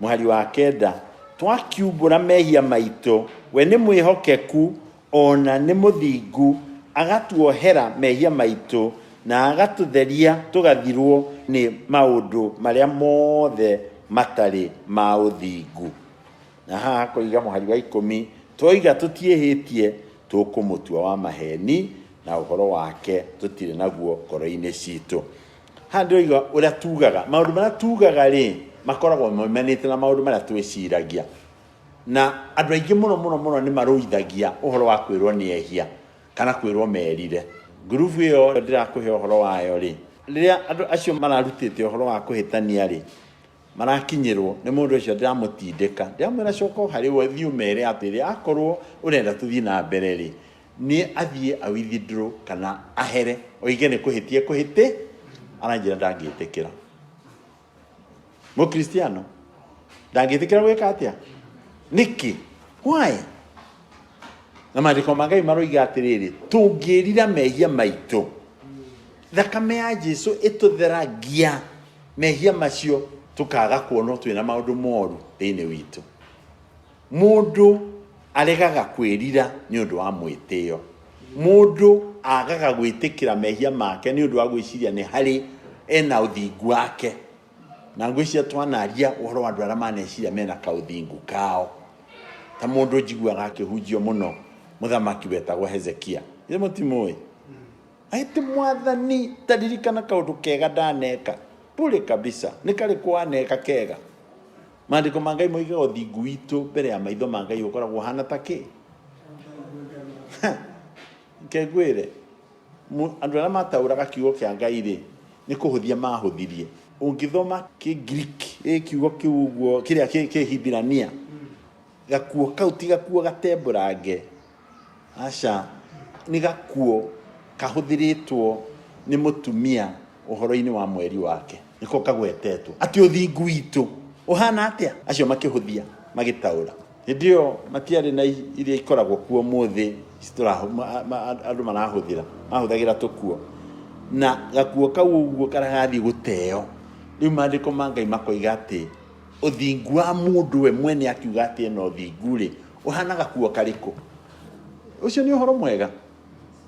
Mũhari wa kenda, twakiumbũra mehia maitũ, we nĩ mwĩhokeku o na nĩ mũthingu, agatuohera mehia maitũ na agatũtheria tũgathirwo nĩ maũndũ marĩa mothe matarĩ ma ũthingu. Na haha hakoiga mũhari wa ikũmi, twoiga tũtiĩhĩtie, tũkũmũtua wa maheni, na ũhoro wake tũtirĩ naguo ngoro-inĩ citũ. Haha ndĩroiga ũrĩa tugaga, maũndũ marĩa tugaga rĩ, makoragwo maumanĩte na maũndũ marĩa twĩciragia. Na andũ aingĩ mũno mũno mũno nĩ marũithagia ũhoro wa kwĩrwo nĩ ehia kana kwĩrwo merire. Ngurubu ĩyo ndĩrakũhe ũhoro wayo rĩ, rĩrĩa andũ acio mararutĩte ũhoro wa kũhĩtania rĩ, marakinyĩrwo nĩ mũndũ ũcio ndĩramũtindĩka, ndĩramwĩra coka o harĩ we thiĩ ũmere atĩrĩ, akorwo ũrenda tũthiĩ na mbere rĩ, nĩ athiĩ a withdraw kana ahere oige nĩ kũhĩtia kũhĩtĩ, aranjĩra ndangĩtĩkĩra. Mũkristiano ndangĩtĩkĩra gwĩka atĩa? Nĩkĩ? Why? Na maandĩko ma Ngai maroiga atĩrĩrĩ, tũngĩrira mehia maitũ, thakame ya Jesu ĩtũtheragia mehia macio, tũkaga kuonwo twĩna maũndũ moru thĩinĩ witũ. Mũndũ aregaga kwĩrira nĩ ũndũ wa mwĩtĩo. Mũndũ agaga gwĩtĩkĩra mehia make nĩ ũndũ wa gwĩciria nĩ harĩ ena ũthingu wake. Na ngwĩciria twanaria ũhoro wa andũ arĩa maneciria mena kaũthingu kao. Ta mũndũ njiguaga akĩhunjio mũno, mũthamaki wetagwo Hezekia. Githĩ mũtimũĩ? Aĩtĩ mwathani, ta ririkana kaũndũ kega ndaneka. Bure kabisa. Nĩ karĩkũ waneka kega? Maandĩko ma Ngai moigaga ũthingu witũ mbere ya maitho ma Ngai ũkoragwo ũhana ta kĩ? Reke ngwĩre, andũ arĩa mataũraga kiugo kĩa Ngai rĩ, nĩ kũhũthia mahũthirie. Ũngĩthoma Kĩngiriki, ĩ kiugo kĩu ũguo, kĩrĩa Kĩhibirania, gakuo kau ti gakuo gatembũrange, aca, nĩ gakuo kahũthĩrĩtwo nĩ mũtumia ũhoro-inĩ wa mweri wake. Nĩko kagwetetwo atĩ ũthingu witũ ũhana atĩa. Acio makĩhũthia magĩtaũra. Hĩndĩ ĩyo matiarĩ na iria ikoragwo kuo ũmũthĩ andũ marahũthĩra, mahũthagĩra tũkuo. Na gakuo kau ũguo karĩa gathiĩ gũteo, rĩu maandĩko ma Ngai makoiga atĩ ũthingu wa mũndũ we mwene akiuga atĩ ena ũthingu rĩ, ũhana gakuo karĩkũ? Ũcio nĩ ũhoro mwega?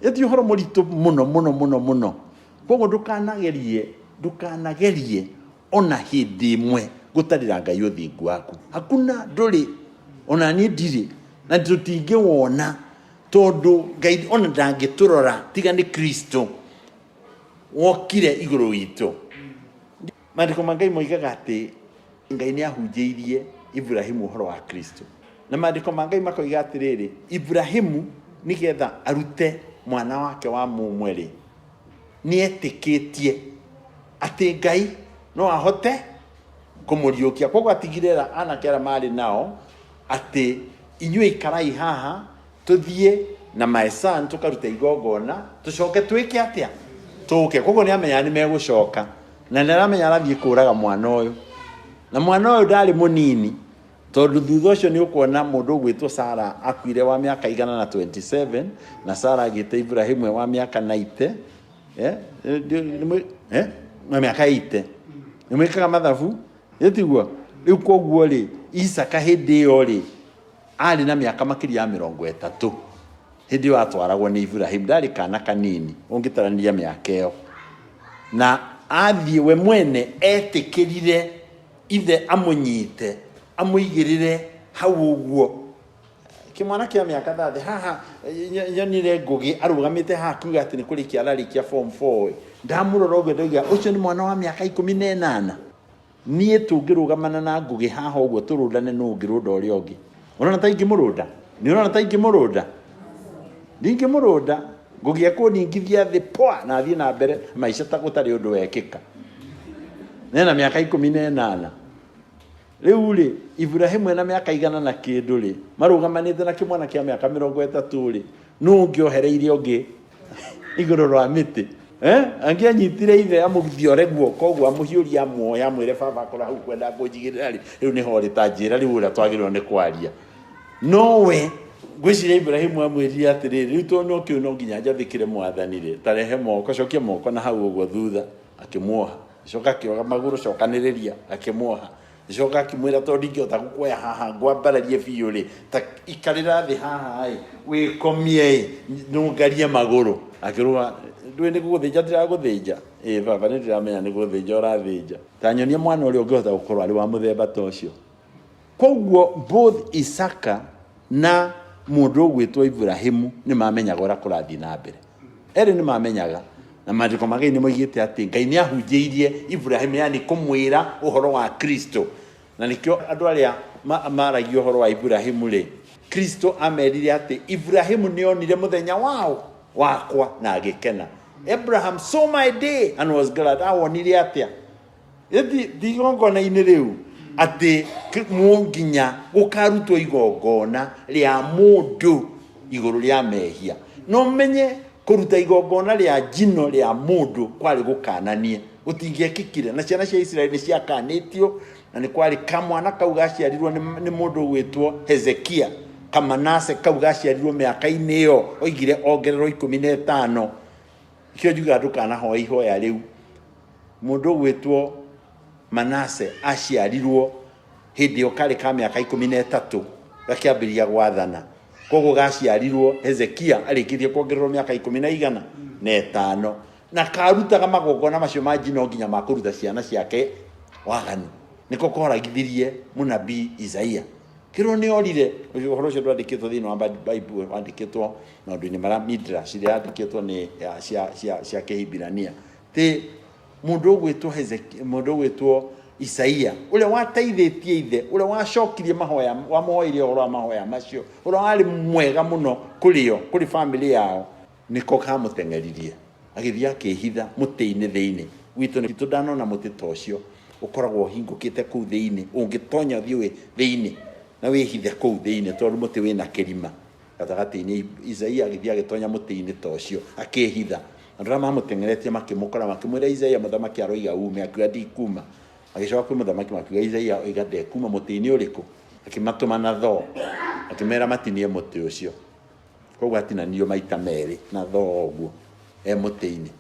Ĩ ti ũhoro mũritũ mũno mũno mũno mũno. Koguo ndũkanagerie, ndũkanagerie ona hĩndĩ ĩmwe gũtarĩra Ngai ũthingu waku. Hakuna, ndũrĩ, ona niĩ ndirĩ, na tũtingĩwona tondũ Ngai ona ndangĩtũrora tiga nĩ Kristo wokire igũrũ witũ. Maandĩko ma Ngai moigaga atĩ Ngai nĩ ahunjĩirie Iburahimu ũhoro wa Kristo. Na maandĩko ma Ngai makoiga atĩrĩrĩ, Iburahimu nĩgetha arute mwana wake wa mũmwe rĩ, nĩ etĩkĩtie atĩ Ngai no ahote kũmũriũkia. Koguo atigire anake arĩa marĩ nao atĩ inyuĩ ikarai haha tũthiĩ na my son tũkarute igongona tũcoke twĩke atĩa tũke. Koguo nĩ amenyaga nĩ megũcoka na nĩ aramenya arathiĩ kũraga mwana ũyũ, na mwana ũyũ ndarĩ mũnini tondũ thutha ũcio nĩ ũkuona mũndũ ũgwĩtwo Sara akuire wa mĩaka igana na 27 na Sara agĩte Ibrahimu e wa mĩaka 90, na mĩaka 80. Nĩ mwĩkaga mathabu ĩtiguo? Rĩu koguo rĩ, Isaka hĩndĩ ĩyo rĩ arĩ na mĩaka makĩria ya mĩrongo ĩtatũ hĩndĩ ĩyo atwaragwo nĩ Ibrahimu, ndarĩ kana kanini ũngĩtarania mĩaka ĩyo. Na athiĩ we mwene etĩkĩrire ithe amũnyite amũigĩrĩre hau ũguo kĩmwana kĩa mĩaka thathe haha. Nyonire Ngũgĩ arũgamĩte haha akiuga atĩ nĩ kũrĩkia ararĩkia form 4. Ndamũrora ũguo ndoiga ũcio nĩ mwana wa mĩaka ikũmi na ĩnana. Niĩ tũngĩrũgamana na Ngũgĩ haha ũguo tũrũndane, nũ ũngĩrũnda ũrĩa ũngĩ? Ũrona ta ingĩmũrũnda? Nĩ ũrona ta ingĩmũrũnda? Ndingĩmũrũnda. Ngũgĩ ekũningithia thĩ poa na athiĩ na mbere maica ta gũtarĩ ũndũ wekĩka. Nena mĩaka ikũmi na ĩnana. Rĩu rĩ, Iburahimu ena mĩaka igana na kĩndũ rĩ, marũgamanĩte na kĩmwana kĩa mĩaka mĩrongo ĩtatũ rĩ, nũ ũngĩohereire ũngĩ igũrũ rwa mĩtĩ? Angĩanyitire ithe amũthiore guoko ũguo amũhiũrie amuoe amwĩre baba akorwo hau kwenda kũnjigĩrĩra rĩ, rĩu nĩho rĩ, ta njĩra rĩu ũrĩa twagĩrĩirwo nĩ kwaria. No we Ngwĩciria Ibrahimu amwĩrire atĩrĩrĩ, rĩu tondũ no kĩu no nginya njathĩkĩre mwathani rĩ, ta rehe moko, cokia moko na hau ũguo thutha, akĩmuoha. Agĩcoka akĩoga magũrũ, cokanĩrĩria, akĩmuoha. Agĩcoka akĩmwĩra tondũ ndingĩhota gũkuoya haha ngwambararie biũ rĩ, ta ikarĩra thĩ haha ĩ, wĩkomie ĩ, nũngarie magũrũ. Akĩrũga, ndũĩ nĩ gũgũthĩnja ndĩragũthĩnja? Ĩ baba nĩ ndĩramenya nĩ gũthĩnja ũrathĩnja. Ta nyonia mwana ũrĩa ũngĩhota gũkorwo arĩ wa mũthemba ta ũcio. Koguo both Isaka na mũndũ ũgwĩtwo Iburahimu nĩ mamenyaga ũrĩa kũrathiĩ na mbere. Erĩ nĩ mamenyaga na maandĩko ma Ngai nĩ moigĩte atĩ Ngai nĩ ahunjĩirie Iburahimu, yani kũmwĩra ũhoro wa Kristo. Na nĩkĩo andũ arĩa maragia ũhoro wa Iburahimu rĩ, Kristo amerire atĩ Iburahimu nĩ onire mũthenya wao wakwa na agĩkena. Abraham saw my day and was glad. Awonire atĩa? Ĩti ti igongona-inĩ rĩu atĩ nginya gũkarutwo igongona rĩa mũndũ igũrũ rĩa mehia. No menye kũruta igongona rĩa njino rĩa mũndũ kwarĩ gũkananie, gũtingĩekĩkire. Na ciana cia Isiraeli nĩ ciakanĩtio, na nĩ kwarĩ kamwana kau gaciarirwo nĩ mũndũ ũgwĩtwo Hezekia, Kamanase kau gaciarirwo mĩaka-inĩ ĩyo oigire ongererwo 15. Nĩkĩo njugaga ndũkanahoe ihoya rĩu. Mũndũ ũgwĩtwo Manase aciarirwo hĩndĩ ĩyo karĩ ka mĩaka 13 gakĩambĩrĩria gwathana. Koguo gaciarirwo Hezekia arĩkĩtie kuongererwo mĩaka ikũmi na igana na ĩtano. Na karutaga magongona macio ma njino nginya ma kũruta ciana ciake waganu. Nĩko koragithirie mũnabii Isaia. Kĩrwo nĩ orire, ũhoro ũcio ndwandĩkĩtwo thĩinĩ wa Bible, wandĩkĩtwo maũndũ-inĩ marĩa Midrash iria yandĩkĩtwo nĩ cia Kĩhibirania. Ti mũndũ ũgwĩtwo Hezekia, mũndũ ũgwĩtwo Isaia ũrĩa wateithĩtie ithe, ũrĩa wacokirie mahoya, wamũhoeire ũhoro wa mahoya macio, ũrĩa warĩ mwega mũno kũrĩ o, kũrĩ famĩlĩ yao, nĩko kamũteng'eririe agĩthiĩ akĩhitha mũtĩ-inĩ thĩinĩ. Gwitũ nĩ ndanona mũtĩ ta ũcio ũkoragwo ũhingũkĩte kũu thĩinĩ, ũngĩtonya ũthiĩ wĩ thĩinĩ na wĩhithe kũu thĩinĩ tondũ mũtĩ wĩna kĩrima gatagatĩ-inĩ. Isaia agĩthiĩ agĩtonya mũtĩ-inĩ ta ũcio akĩhitha. Andũ arĩa mamũteng'eretie makĩmũkora makĩmwĩra, Isaia mũthamaki aroiga ume. Akiuga ndikuma. Magĩcoka kwĩ mũthamaki makiuga, Isaia oiga ndekuma, mũtĩ-inĩ ũrĩkũ? Akĩmatũma na thoo, akĩmera matinie mũtĩ ũcio. Koguo atinanirio maita merĩ na thoo ũguo e mũtĩ-inĩ.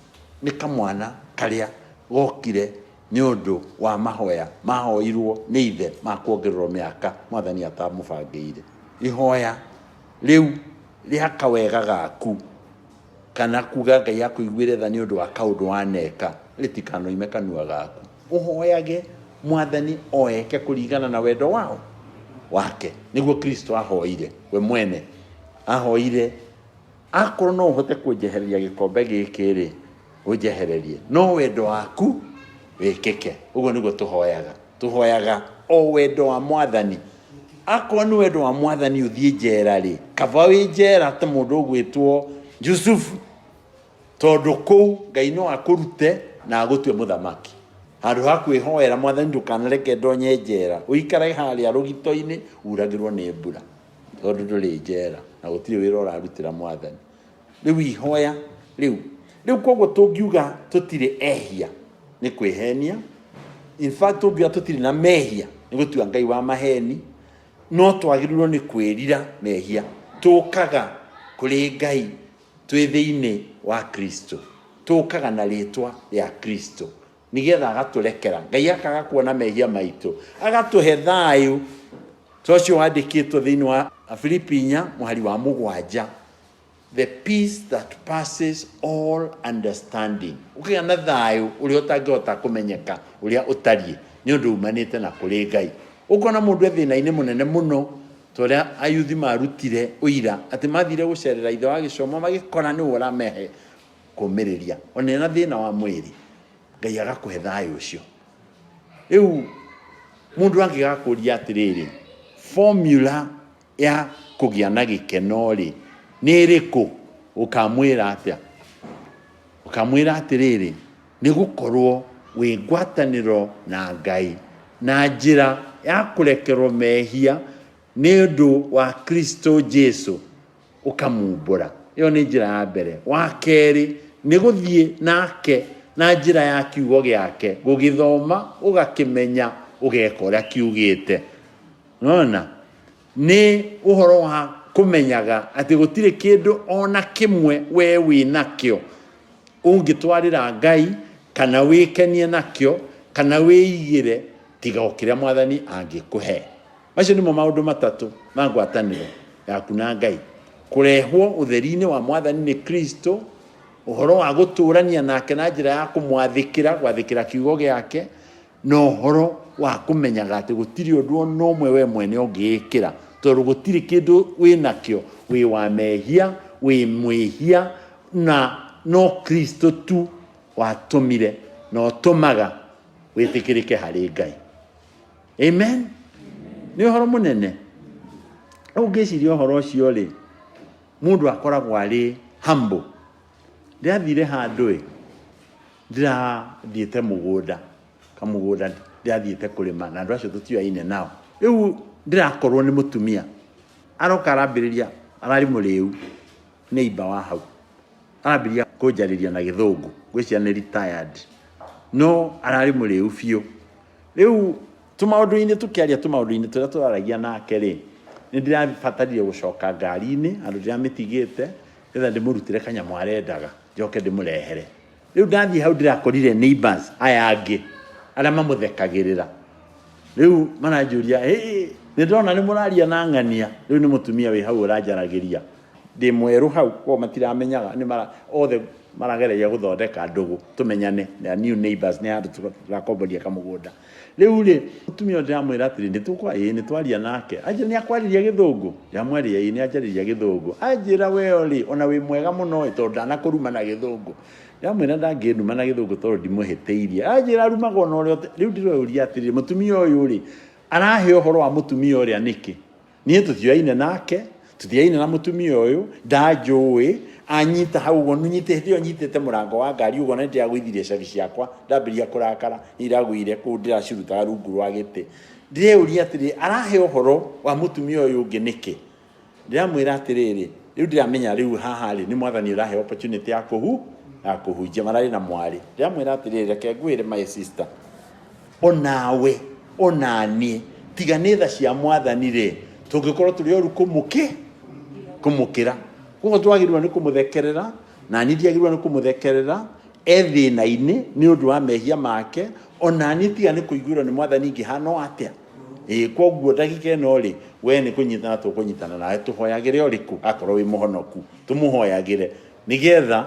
Nĩ kamwana karĩa gokire nĩ ũndũ wa mahoya mahoirwo nĩ ithe ma kuongererwo mĩaka mwathani atamũbangĩire. Ihoya rĩu rĩa kawega gaku kana kuga Ngai akũiguĩre tha nĩ ũndũ wa kaũndũ waneka rĩtikanoime kanua gaku. Ũhoyage mwathani o eke kũringana na wendo wao wake. Nĩguo Kristo ahoire we mwene. Ahoire akorwo no ũhote kũnjehereria gĩkombe gĩkĩ rĩ, ũnjehererie, no wendo waku wĩkĩke. Ũguo nĩguo tũhoyaga. Tũhoyaga o wendo wa mwathani. Akorwo nĩ wendo wa mwathani ũthiĩ njera rĩ, kaba wĩ njera ta mũndũ ũgwĩtwo Jusufu, tondũ kũu Ngai no akũrute na agũtue mũthamaki. Handũ ha kwĩhoera mwathani ndũkanareke ndonye njera, ũikare harĩa rũgito-inĩ uragĩrwo nĩ mbura, tondũ ndũrĩ njera na gũtirĩ wĩra ũrarutĩra mwathani. Rĩu ihoya rĩu rĩu koguo tũngiuga tũtirĩ ehia nĩ kwĩhenia. In fact tũngiuga tũtirĩ na mehia nĩ gũtua Ngai wa maheni, no twagĩrĩirwo nĩ kwĩrira mehia. Tũkaga kũrĩ Ngai twĩ thĩinĩ wa Kristo, tũkaga na rĩtwa rĩa Kristo nĩgetha agatũrekera. Ngai akaga kuona mehia maitũ, agatũhe thayũ ta ũcio wandĩkĩtwo thĩinĩ wa Filipi 4 mũhari wa 7, the peace that passes all understanding. Ũkĩgĩa na thayũ ũrĩa ũtangĩhota kũmenyeka ũrĩa ũtariĩ nĩ ũndũ umanĩte na kũrĩ Ngai. Ũkona mũndũ e thĩna-inĩ mũnene mũno ta ũrĩa ayuthi marutire ũira atĩ mathire gũcerera ithe wa gĩcomo magĩkora nĩwe ũramehe kũmĩrĩria ona ena thĩna wa mwĩrĩ, Ngai agakũhe thayũ ũcio. Rĩu mũndũ angĩgakũria atĩrĩrĩ, formula ya kũgĩa na gĩkeno rĩ nĩ ĩrĩkũ? Ũkamwĩra atĩa? Ũkamwĩra atĩrĩrĩ, nĩ gũkorwo wĩ ngwatanĩro na Ngai na njĩra ya kũrekerwo mehia nĩ ũndũ wa Kristo Jesu, ũkamumbũra. Ĩyo nĩ njĩra ya mbere. Wa kerĩ nĩ gũthiĩ nake na njĩra ya kiugo gĩake, gũgĩthoma ũgakĩmenya, ũgeka ũrĩa kiugĩte. Nona nĩ ũhoro wa Kũmenyaga atĩ gũtirĩ kĩndũ ona kĩmwe we wĩ nakĩo ũngĩtwarĩra Ngai kana wĩkenie nakĩo kana wĩigĩre tiga o kĩrĩa Mwathani angĩkũhe. Macio nĩmo maũndũ matatũ ma ngwatanĩro yaku na Ngai: kũrehwo ũtheri-inĩ wa Mwathani nĩ Kristo, ũhoro wa gũtũũrania nake na njĩra ya kũmwathĩkĩra, gwathĩkĩra kiugo gĩake, na ũhoro wa kũmenyaga atĩ gũtirĩ ũndũ o na ũmwe we mwene ũngĩĩkĩra, tondũ gũtirĩ kĩndũ wĩ nakĩo, wĩ wa mehia, wĩ mwĩhia, na no Kristo tu watũmire na ũtũmaga wĩtĩkĩrĩke harĩ Ngai. Amen. Nĩ ũhoro mũnene. Rĩu ũngĩciria ũhoro ũcio rĩ, mũndũ akoragwo arĩ humble. Ndĩrathire handũ ĩ, ndĩrathiĩte mũgũnda, kamũgũnda ndĩrathiĩte kũrĩma na andũ acio tũtiũyaine nao. Rĩu ndĩrakorwo nĩ mũtumia, aroka arambĩrĩria, ararĩ mũrĩu, neighbor wa hau. Arambĩrĩria kũnjarĩria na Gĩthũngũ, ngwĩciria nĩ retired, no ararĩ mũrĩu biũ. Rĩu tũmaũndũ-inĩ tũkĩaria tũmaũndũ-inĩ tũrĩa tũraragia nake rĩ, nĩ ndĩrabatarire gũcoka ngari-inĩ handũ ndĩramĩtigĩte, nĩgetha ndĩmũrutĩre kanyamũ arendaga, njoke ndĩmũrehere. Rĩu ndathiĩ hau ndĩrakorire neighbors aya angĩ arĩa mamũthekagĩrĩra. Rĩu maranjũria, hĩ, nĩ ndĩrona nĩ mũraria na ng'ania. Rĩu nĩ mũtumia wĩ hau ũranjaragĩria. Ndĩ mwerũ hau, koguo matiramenyaga, nĩ mara, othe marageragia gũthondeka ndũgũ tũmenyane. They are new neighbors, nĩ handũ tũrakomboria kamũgũnda. Rĩu rĩ, mũtumia ũyũ ndĩramwĩra atĩrĩ, nĩ tũkwa, ĩĩ nĩ twaria nake. Anjĩra nĩ akwarĩria Gĩthũngũ? Ndĩramwarĩria ĩĩ nĩ anjarĩria Gĩthũngũ. Anjĩra we rĩ, ona wĩ mwega mũno ĩ, tondũ ndanakũruma na Gĩthũngũ. Ndĩramwĩra ndangĩnduma na Gĩthũngũ tondũ ndimũhĩtĩirie. Anjĩra arumaga ona ũrĩa, rĩu ndĩreyũria atĩrĩrĩ, mũtumia ũyũ rĩ, arahe ũhoro wa mũtumia ũrĩa nĩkĩ? Niĩ tũtioyaine nake, tũtioyaine na mũtumia ũyũ, ndanjũĩ, anyita hau ũguo, nyitĩte, hĩndĩ ĩyo nyitĩte mũrango wa ngari ũguo na nĩndĩragũithirie cabi ciakwa, ndambĩrĩria kũrakara, iragũire kũu ndĩracirutaga rungu rwa gĩtĩ. Ndĩreyũria atĩrĩrĩ, arahe ũhoro wa mũtumia ũyũ ũngĩ nĩkĩ? Ndĩramwĩra atĩrĩrĩ, rĩu ndĩramenya rĩu haha rĩ, nĩ Mwathani ũrahe opportunity ya kũhu, ya kũhunjia, mararĩ na mwarĩ. Ndĩramwĩra atĩrĩrĩ, reke ngwĩre my sister, Onawe, onaniĩ, tiga nĩ tha cia Mwathani-rĩ, tũngĩkorwo tũrĩ oru kũmũkĩ kũmũkĩra. Koguo twagĩrĩirwo nĩ kũmũthekerera, na niĩ ndiagĩrĩirwo nĩ kũmũthekerera, e thĩna-inĩ nĩ ũndũ wa mehia make, onaniĩ tiga nĩ kũiguĩrwo nĩ Mwathani ingĩhana o atĩa? Ĩĩ, koguo ndagĩka ĩno-rĩ, we nĩ kũnyitana tũkũnyitana nawe tũhoyagĩre ũrĩkũ akorwo wĩ mũhonoku, tũmũhoyagĩre nĩgetha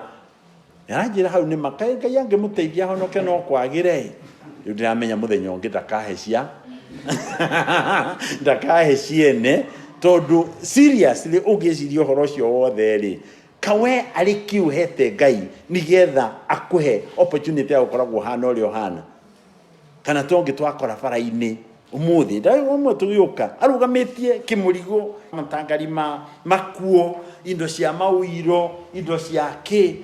Aranjĩra hau nĩma kaĩ Ngai angĩmũteithia ahonoke no kwagĩre ĩ. Rĩu ndĩramenya mũthenya ũngĩ ndakahe cia ndakahe ciene tondũ seriously ũngĩciria ũhoro ũcio wothe rĩ, kawe arĩ kĩ ũhete Ngai nĩgetha akũhe opportunity ya gũkoragwo ũhana ũrĩa ũhana? Kana to ũngĩ twakora bara-inĩ ũmũthĩ, ndagĩka ũmwe tũgĩũka arũgamĩtie kĩmũrigo, matangari ma makuo, indo cia maũiro, indo cia kĩ,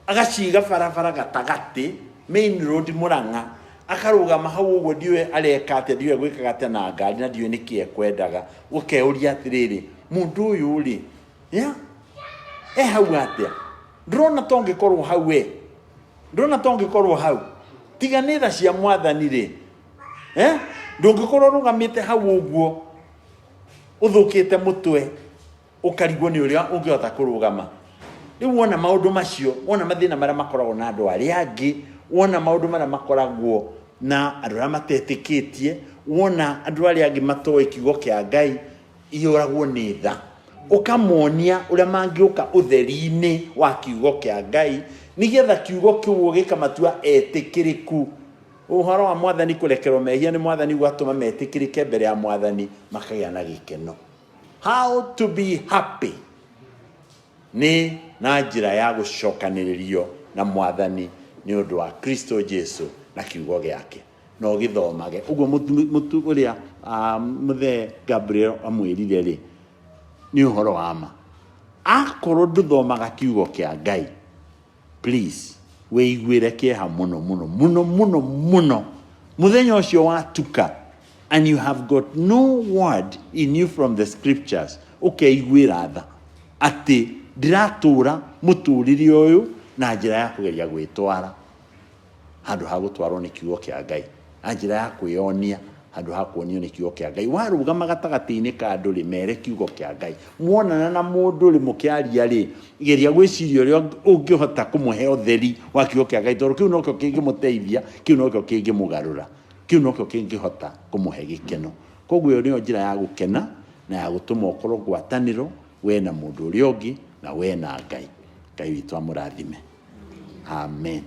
agaciga barabara gatagatĩ, main road Mũrang'a, akarũgama hau ũguo ndiũĩ areka atĩa, ndiũĩ egwĩkaga atĩa na ngari na ndiũĩ nĩkĩ ekwendaga. Ũkeyũria atĩrĩrĩ, mũndũ ũyũ rĩ, ya e hau atĩa? Ndũrona ta ũngĩkorwo hau we? Ndũrona ta ũngĩkorwo hau? Tiga nĩ tha cia Mwathani rĩ, eh? Ndũngĩkorwo ũrũgamĩte hau ũguo ũthũkĩte mũtwe ũkarigwo nĩ ũrĩa ũngĩhota kũrũgama. Rĩu wona maũndũ macio, wona mathĩna marĩa makoragwo na andũ arĩa angĩ, wona maũndũ marĩa makoragwo na andũ arĩa matetĩkĩtie, wona andũ arĩa angĩ matoĩ kiugo kĩa Ngai, iyũragwo nĩ tha. Ũkamonia ũrĩa mangĩũka ũtheri-inĩ wa kiugo kĩa Ngai, nĩgetha kiugo kĩu gĩkamatua etĩkĩrĩku. Ũhoro wa Mwathani kũrekerwo mehia nĩ Mwathani gwatũma metĩkĩrĩke mbere ya Mwathani, makagĩa na gĩkeno. How to be happy nĩ na njĩra ya gũcokanĩrĩrio na Mwathani nĩ ũndũ wa Kristo Jesu na kiugo gĩake. Na ũgĩthomage. Ũguo mũtu ũrĩa mũthee Gabriel amwĩrire rĩ, nĩ ũhoro wa ma. Akorwo ndũthomaga kiugo kĩa Ngai, please wĩiguĩre kĩeha mũno mũno mũno mũno mũno. Mũthenya ũcio watuka and you have got no word in you from the scriptures, ũkeiguĩra tha atĩ ndĩratũra mũtũrĩre ũyũ na njĩra ya kũgeria gwĩtwara handũ ha gũtwarwo nĩ kiugo kĩa Ngai, na njĩra ya kwĩyonia Handũ ha kuonio nĩ kiugo kĩa Ngai. Warũgama gatagatĩ-inĩ ka andũ rĩ, mere kiugo kĩa Ngai. Muonana na mũndũ rĩ, mũkĩaria rĩ, geria gwĩciria ũrĩa ũngĩhota kũmũhe ũtheri wa kiugo kĩa Ngai, tondũ kĩu nokĩo kĩngĩmũteithia, kĩu nokĩo kĩngĩmũgarũra, kĩu nokĩo kĩngĩhota kũmũhe gĩkeno. Koguo ĩyo nĩyo njĩra ya gũkena na ya gũtũma ũkorwo ngwatanĩro we na mũndũ ũrĩa ũngĩ na we na Ngai. Ngai witũ amũrathime. Amen.